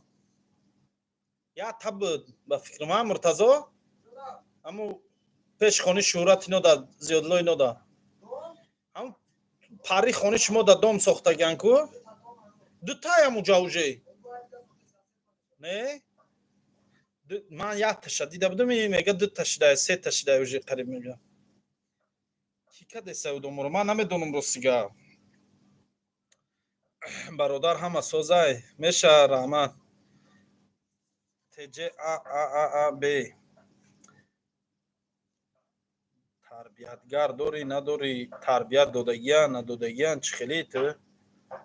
Як та буд ба фикри ман Муртазо. Ҳамун пеш хонаи Шӯҳрат ино да Зиёдуллои Ино да. Ҳамун пари хонаи шумо да дом сохтагиан ку? Дутай ҳамунҷа уже. Не? Ман якташа дида будам, мега дута шуда, сета шуда уже қариб мега. Ки кадеса удоморо? Ман намедонам ростига. Бародар ҳама созай. Меша раҳмат. ТЖ А А А А Б. Тарбиятгар дорӣ, надорӣ, тарбият додагиян, надодагиян, чӣ хеле ту?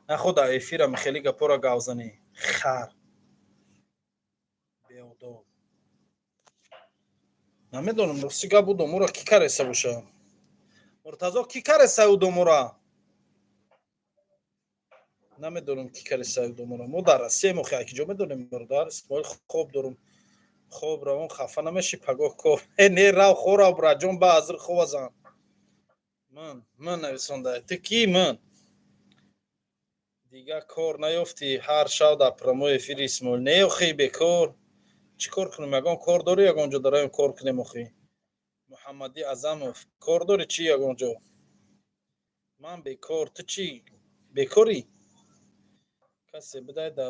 Наход дар эфирам хеле гапора гав занӣ. Хар. Беодоб. Намедонам, рости гап, ӯ домора кӣ кареса боша? Муртазо, кӣ кареса ӯ домора? Намедонам, кӣ кареса ӯ домора. Мо дар Россияем, охи, ай киҷо медонем, бародар? Исмоил, хоб дорум. Хоб равон, хафа намешӣ, пагоҳ кор. Э, не, рав, хор, браҷон, ба ҳазир хова зан. Ман нависонда. Ту кӣ ман? Дигар кор наёфтӣ, ҳар шаб дар прямой эфири Исмоил. Не, охи, бекор. Чӣ кор кунем? Ягон кор дорӣ, ягон ҷо дароем, кор кунем, охи? Муҳаммадӣ Азамов, кор дорӣ чӣ ягон ҷо? Ман бекор, ту чӣ? Бекорӣ? Касе бидай да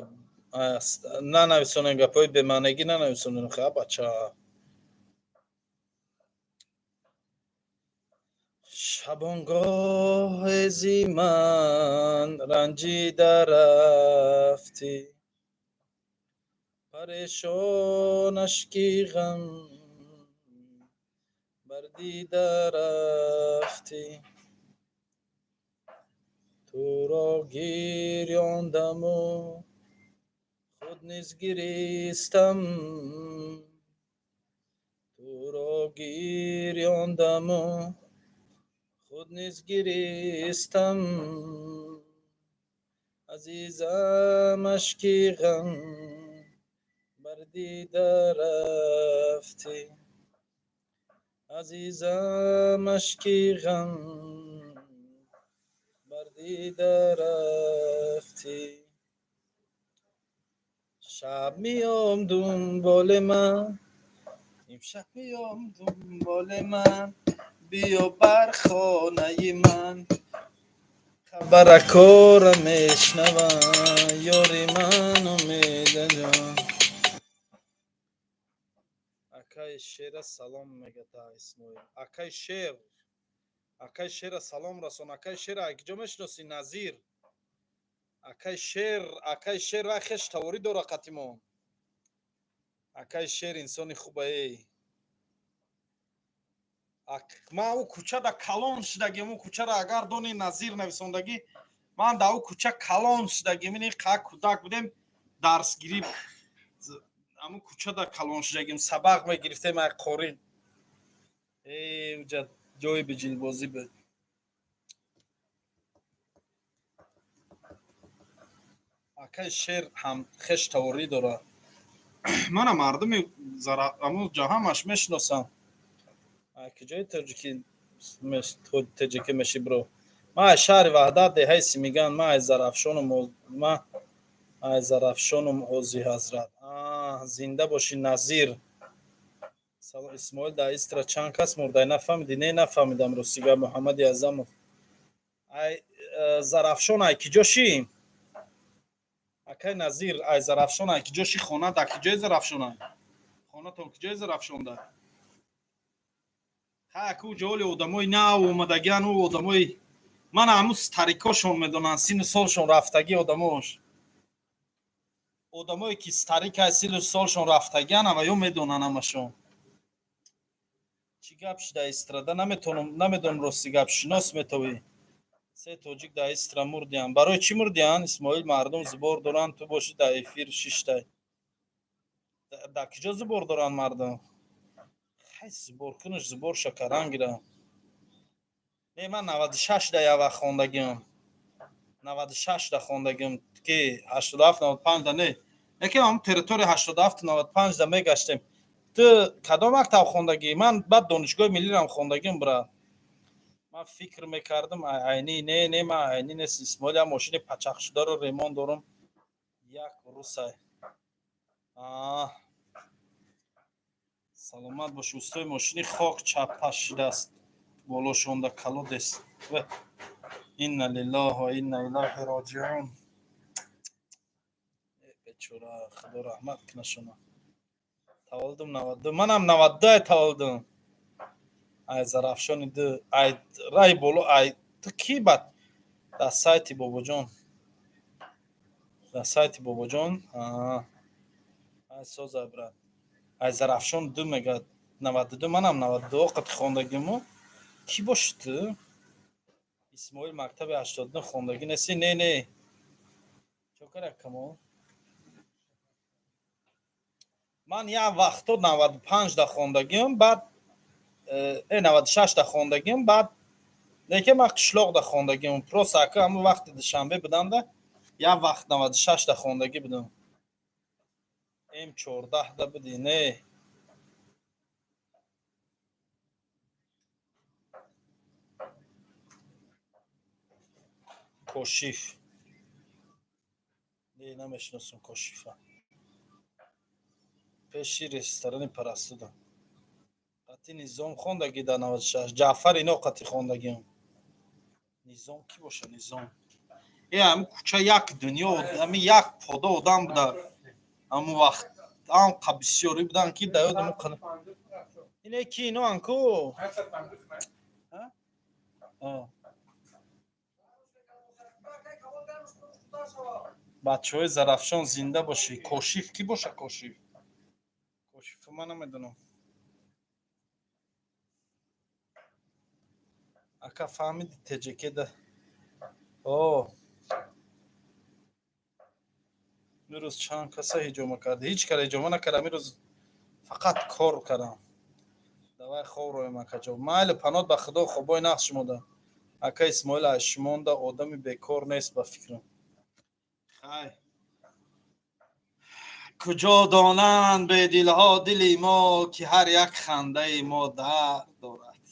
нанависонем, гапҳои бемаънагӣ нанависонем, ха, бача. Шабонгоҳе зи ман ранҷида рафтӣ, парешон ашки ғам бар дида рафтӣ. Туро гирёндаму худ низ гиристам, туро гирёндаму худ низ гиристам. Азизам, ашки ғам бар дида рафтӣ, азизам, ашки ғам бар дида рафтӣ. Шаб меом дунболи ман, имшаб меом дунболи ман, биё бар хонаи ман, хабаракора мешнавам, ёри ман умедаҷон. Акаи Шера салом мегӯяд Исмоил. Акаи Шер, акаи Шера салом расон. Акаи Шера ай киҷо мешиносӣ, Назир? Акаи Шер, акаи Шер вай хеш таворӣ дора қатимон. Акаи Шер инсони хуба эй. Ман ӯ кӯчада калон шудагим, ӯ кӯчаро агар дони, Назир нависондагӣ, ман дар ӯ кӯча калон шудагим. Ини қа кӯдак будем, дарсгирӣ ҳамун кӯчада калон шудагим, сабақ мегирифтем ай қорӣ. Э, уҷа ҷои биҷилбозӣ буд. Акаи Шер ҳам хеш таворӣ дорад. Мана мардуми ҳамун ҷо ҳамаш мешиносам. Ай куҷои тоҷики тоҷикӣ мешӣ, бро? Ман аз шаҳри Ваҳдат, деҳаи Симиган, ман аз Зарафшонум, ман аз Зарафшонум, ҳози ҳазрат. Зинда бошӣ, Назир. Салом, Исмоил, дар Истра чанд кас мурдай, нафаҳмидӣ? Не, нафаҳмидам, рости гап, Муҳаммади Азамов. Ай Зарафшон ай киҷо шӣ? Акай Назир, ай Зарафшон ай киҷо шӣ? Хона дар киҷои Зарафшонай? Хонатон киҷои Зарафшонда? Ха, ку ҷоли одамои нав омадагиан, ӯ одамои ман ҳамун старикошон медонанд, сину солшон рафтагӣ одамош. Одамое ки старикай, сину солшон рафтагиан, ава ё медонанд ҳамашон. Чӣ гап шуда Истрада? Наметонам, намедонам, рости гап, шинос метавӣ. Се тоҷик дар Истра мурдиянд. Барои чӣ мурдиянд? Исмоил, мардум зубор доранд, ту бошӣ дар эфир шиштай. Дар киҷо зубор доранд мардум? Хай, зубор кунаш, зубор шакаран гира. Не, ман 96 да як вақт хондагиам. 96 да хондагиам, ки 87, 95 да не. Лекин ҳамун территория 87, 95 да мегаштем. Ту кадом мактаб хондагӣ? Ман баъд донишгоҳи миллирам хондагиам, брат. Ман фикр мекардам айнӣ. Не, не, ман айнӣ нест, Исмоил. Як мошини пачақшударо ремонт дорам, як русай. Саломат бош, устои мошини хок чаппа шудааст, болошонда колодец. Инна лиллаҳи ва инна илайҳи роҷиун. Бечора, худо раҳмат кунашона. Таваллудум 92, манам 92 таваллудум. Ай Зарафшони ду, ай рай боло, ай ту кӣ бад дар сайти Бобоҷон, дар сайти Бобоҷон. Ай соза, брат. Ай Зарафшон ду мегӯяд, 92, манам 92 оқати хондагиму. Кӣ бошӣ ту? Исмоил мактаби 89 хондагӣ нестӣ? Не, не. Чокара Камол? Ман як вақто 95 да хондагиам, баъд 96 да хондагиам, баъд лекин ман қишлоқ да хондагиам. Просто ака ҳамон вақти Душанбе будам да, як вақт 96 да хондагӣ будам. М14 да будӣ? Не. Кошиф. Не, намешиносам Кошифа. Пеши ресторани Парастуда. Қати Низом хондагӣ дар 96. Ҷаъфар ино қати хондагиам. Низом кӣ боша Низом? Ҳами кӯча як дунё, ҳами як пода одам буда. Ҳамон вақт анқа бисёрӣ буданд ки дар ёдам қана. Ине ки ино анку? Бачаҳои Зарафшон зинда бошӣ. Кошиф кӣ боша Кошиф? Кошифу ман намедонам. Ака фаҳмиди ТҶК да. О. Имрӯз чанд каса ҳиҷома кард? Ҳеҷ кара ҳиҷома накардам. Имрӯз фақат кор кардам. Давай хоб роем акаҷон. Майли паноҳ ба Худо хобои нақш шумода. Ака Исмоил аз шумонда одами бекор нест ба фикрам. Хай. Куҷо донанд бедилҳо дили мо, ки ҳар як хандаи мо дард дорад.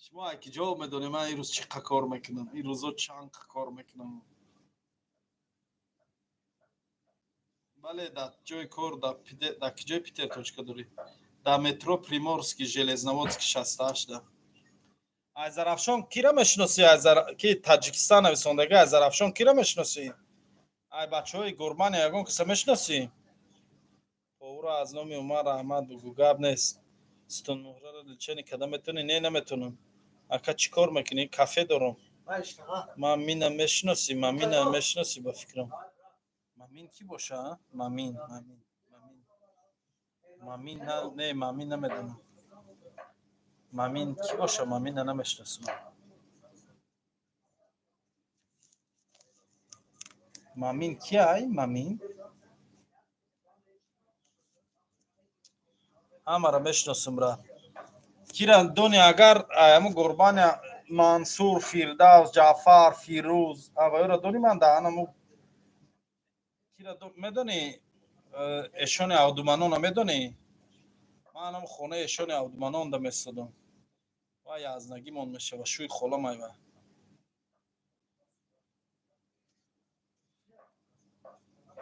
Шумо ки ҷавоб медонед ман имрӯз чӣ қа кор мекунам, ин рӯзо чанд қа кор мекунам. Бале, дар ҷои кор, дар куҷои Питер точка дорӣ? Дар метро Приморский, Железноводский 68 да. Ай Зарафшон кира мешиносӣ? Ки Таҷикистон нависондагӣ, ай Зарафшон кира мешиносӣ? Ай бачаҳои Гурмания ягон каса мешиносӣ? Повура аз номи Умар раҳмат бугӯ, гап нест. Сутунмуҳраро лечение карда метавонӣ? Не, наметавонам. Ака чӣ кор мекунӣ? Кафе дорам. Мамина мешиносӣ? Мамина мешиносӣ ба фикрам. Мамин кӣ боша? Мамин, Мамин, Мамин. Мамин не, Мамин намедонам. Мамин кӣ боша? Мамина намешиносам. Мамин ки ай? Мамин? Ҳамаро мешиносам бра. Кира дони агар ҳаму Гурбания Мансур, Фирдавс, Ҷаъфар, Фирӯз, авайро дони ман да анаму кира медони эшони Абдуманона медони? Ман анаму хонаи эшони Абдуманон да месодам. Ва язнагимон мешава, шӯи холам айва.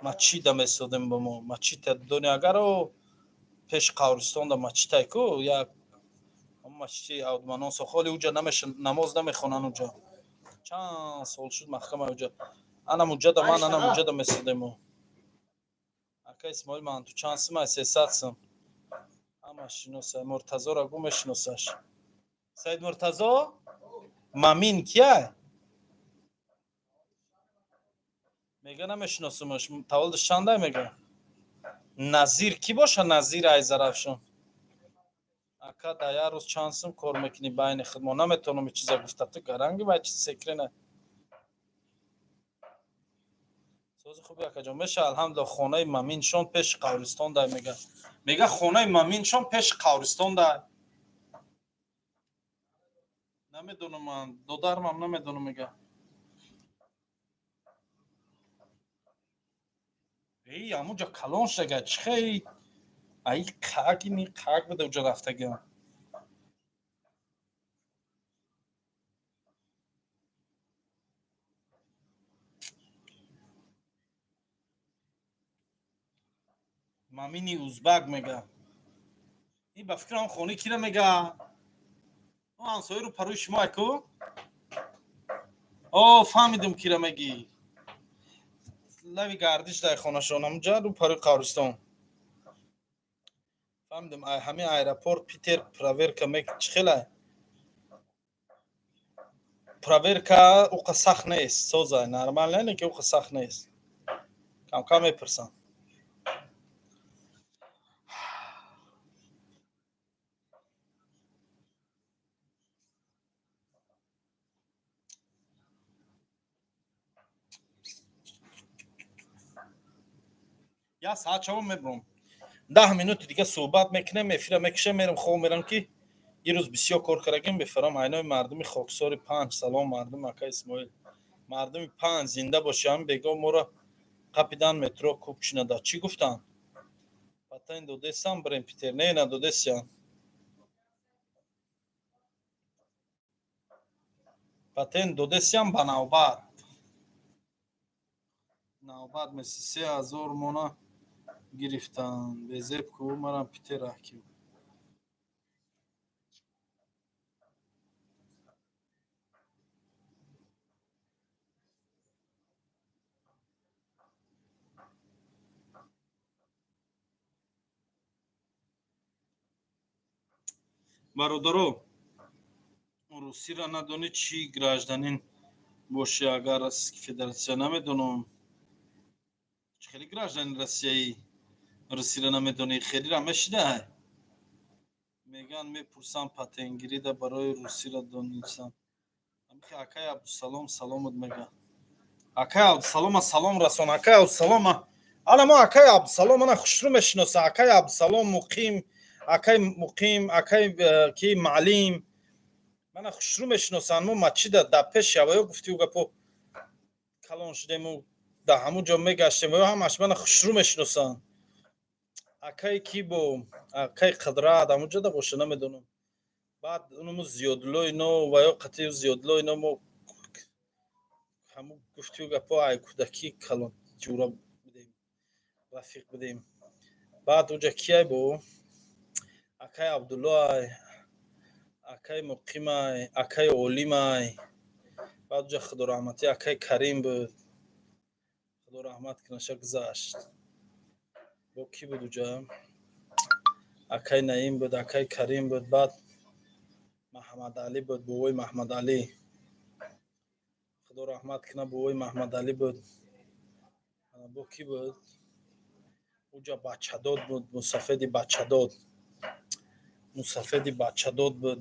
Мачида месодем ба мо. Мачита дони агаро пеш қабристон да мачитай ку як мачити Абдуманон сохоли уҷа намоз намехонанд уҷа. Чанд сол шуд маҳкама уҷа. Анам уҷада ман анам уҷада месодем. Ака Исмоил ман ту чанд сим ай? 300 сим. Ҳама шиноса. Муртазоро гу мешиносаш. Саид Муртазо? Мамин кия? Мега намешиносумаш. Таваллудаш чандай мега? Назир кӣ боша? Назир ай Зарафшон. Ака дар як рӯз чанд сум кор мекунӣ байни худ? Мо наметавонам чиза гуфта. Ту гаранги вай чиз секрена. Сози хуби акаҷон меша алҳамдулилла хонаи Маминшон пеши қабристон дай мега. Мега хонаи Маминшон пеши қабристон дай. Намедонам ман, додармам намедонам мега. Эй, амуҷа калон шага, чӣ хей? Ай қак ини қак буда уҷа рафтагиам. Мамини узбак мега. Ин ба фикрам хонаи кира мега? О, ҳамсояи рӯ парои шумо айку? О, фаҳмидум кира мегӣ. Лави гардиш дар хонашон ҳамҷа рӯ парои қабристон. Фаҳмидум, ҳамин аэропорт Питер проверка мек чӣ хела? Проверка уқа сахт нест, соза нормал не ки уқа сахт нест. Камкам мепурсам. Я саат чаво мебурам. 10 минути дига суҳбат мекунем, эфира мекушем, мерам хоб мерам ки ирӯз бисёр кор кардагим. Бефарам айнои мардуми хоксори панҷ. Салом мардум, ака Исмоил. Мардуми панҷ зинда боши. Ҳамин бего моро қапидан метро Купчинада. Чӣ гуфтанд? Патент додесам, бирем Питер. Не, надодесиян. Патент додесиям ба навбат. Навбат меси 3000 мона гирифтанд. Безеб ку марам Питер аҳким. Бародаро, русиро надонӣ чӣ гражданин бошӣ, агар Российский Федерация намедонам. Чӣ хеле гражданин Россияи русиро намедонӣ, хелира мешида? Меган мепурсам патентгирида барои русиро донистан. Амихи акай Абдусалом саломат мега. Акай Абдусалома салом расон. Акай Абдусалома. Ана мо акай Абдусалом ана хушрӯ мешиноса. Акай Абдусалом муқим, акай муқим, акай ки маълим. Мана хушрӯ мешиносанд. Мо масҷида дар пеши ҳавоё гуфтиу гапо калон шудему дар ҳамун ҷо мегаштем. Ё ҳамаш мана хушрӯ мешиносанд. Акай ки бо акай Қадрат ҳамун ҷода боша, намедонам. Баъд унуму Зиёдулло ино ва ё қатъи Зиёдулло ино мо ҳамун гуфтиу гапо ай кӯдакӣ калон ҷура будем, рафиқ будем. Баъд уҷа кияй бо акай Абдулло ай, акай Муқимай, акай Олимай. Баъд уҷа худо раҳматӣ акай Карим буд. Худо раҳмат кунаша гузашт. Бо кӣ буд уҷа? Акай Наим буд, акай Карим буд, баъд Маҳаммадалӣ буд, бобои Маҳаммадалӣ. Худо раҳмат куна бобои Маҳаммадалӣ буд. Бо кӣ буд? Уҷа бачадод буд, мусафеди бачадод. Мусафеди бачадод буд.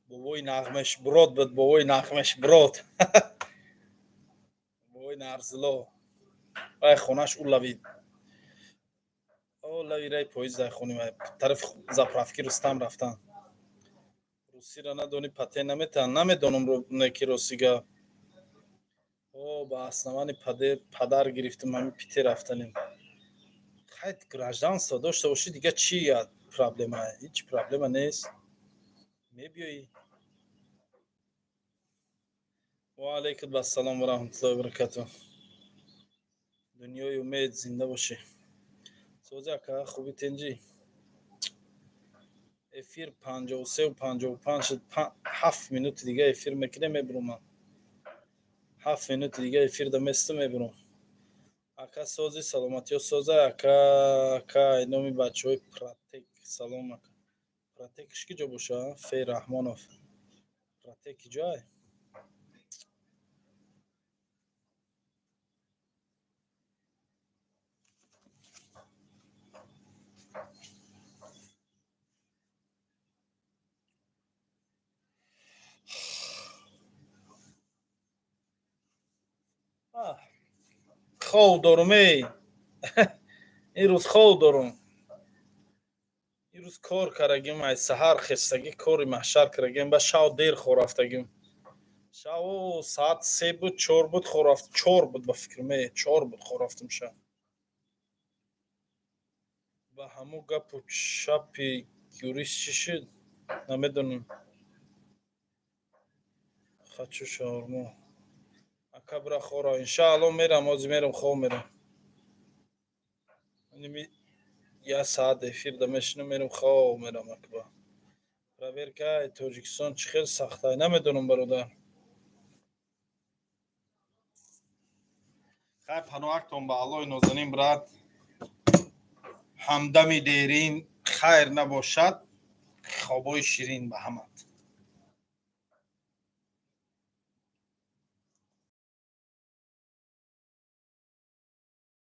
Бобои Нағмеш брод буд, бобои Нағмеш брод. Бобои Нарзило. Вай хонаш улавид. Олави рай поиз дай хони вай. Тарафи заправки Рустам рафтан. Русиро надонӣ патент наметавон. Намедонам неки росига. О, ба основани падар гирифтам ҳамин Питер рафтанем. Хайт гражданство дошта бошӣ, дига чӣ проблема? Ҳеҷ проблема нест. Мебиёӣ. Ва алайкум ассалом ва раҳматуллоҳи ва баракатуҳ. Дунёи умед зинда бошӣ. Сози ака хуби тенҷӣ. Эфир 53:55 шуд. 7 минути дига эфир мекунем, мебурам ман. 7 минути дига эфир да местам, мебурам. Ака сози саломатиё соза, ака ака номи бачаҳои Протек салом ака. Протекш ки ҷо боша? Фей Раҳмонов. Протек ки ҷой? Хов дорум эй. Ин рӯз хов дорум. Ин рӯз кор карагим, ай саҳар хестагӣ кори маҳшар карагим, ба шав дер хор рафтагим. Шав саат 3 буд, 4 буд хор рафт, 4 буд ба фикрам, 4 буд хор рафтам шав. Ба ҳамун гапу чапи юрист чӣ шуд? Намедонем. Хочу шаурмо. Ака бира хора. Иншаалло мерам, ҳозир мерам, хоб мерам. Я саат эфир да мешинам, мерам, хоб мерам акба. Проверка Тоҷикистон чӣ хел сахтай, намедонам бародар. Хай паноҳактон ба Аллоҳи нозанин брат. Ҳамдами дерин хайр набошад, хобои ширин ба ҳамат.